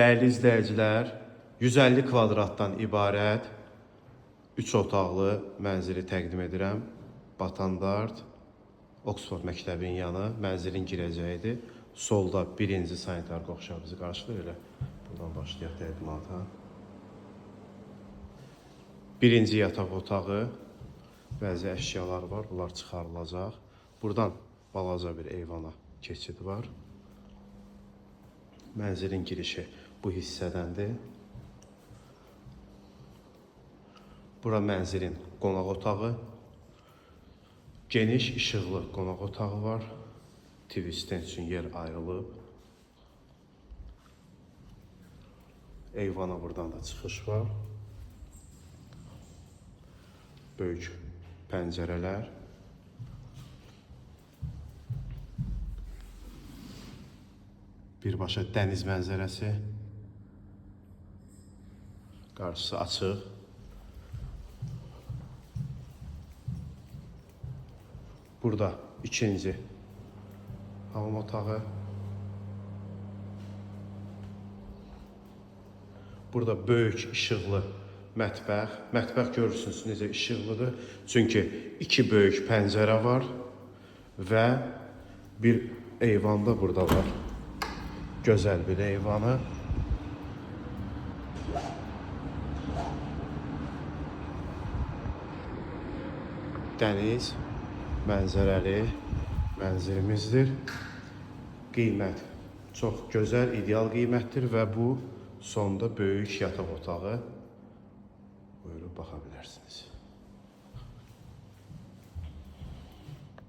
Dəyərli izləyicilər, 150 kvadratdan ibarət 3 otaqlı mənzili təqdim edirəm. Batandart, Oxford məktəbinin yanı mənzilin girəcəyidir. Solda birinci sanitar qovşağı bizi qarşılayır elə. Buradan başlayaq təqdimata. Birinci yataq otağı, bəzi əşyalar var, bunlar çıxarılacaq. Buradan balaca bir eyvana keçid var. Mənzilin girişi bu hissədəndir. Bura mənzilin qonaq otağı. Geniş işıqlı qonaq otağı var. TV stand üçün yer ayrılıb. Eyvana buradan da çıxış var. Böyük pəncərələr. Birbaşa dəniz mənzərəsi. Qarşısı açıq. Burada ikinci hamam otağı. Burada böyük işıqlı mətbəx. Mətbəx görürsünüz necə işıqlıdır. Çünki iki böyük pəncərə var və bir eyvan da burada var. Gözəl bir eyvanı. Dəniz mənzərəli mənzilimizdir. Qiymət çox gözəl, ideal qiymətdir və bu sonda böyük yataq otağı. Buyurub baxa bilərsiniz.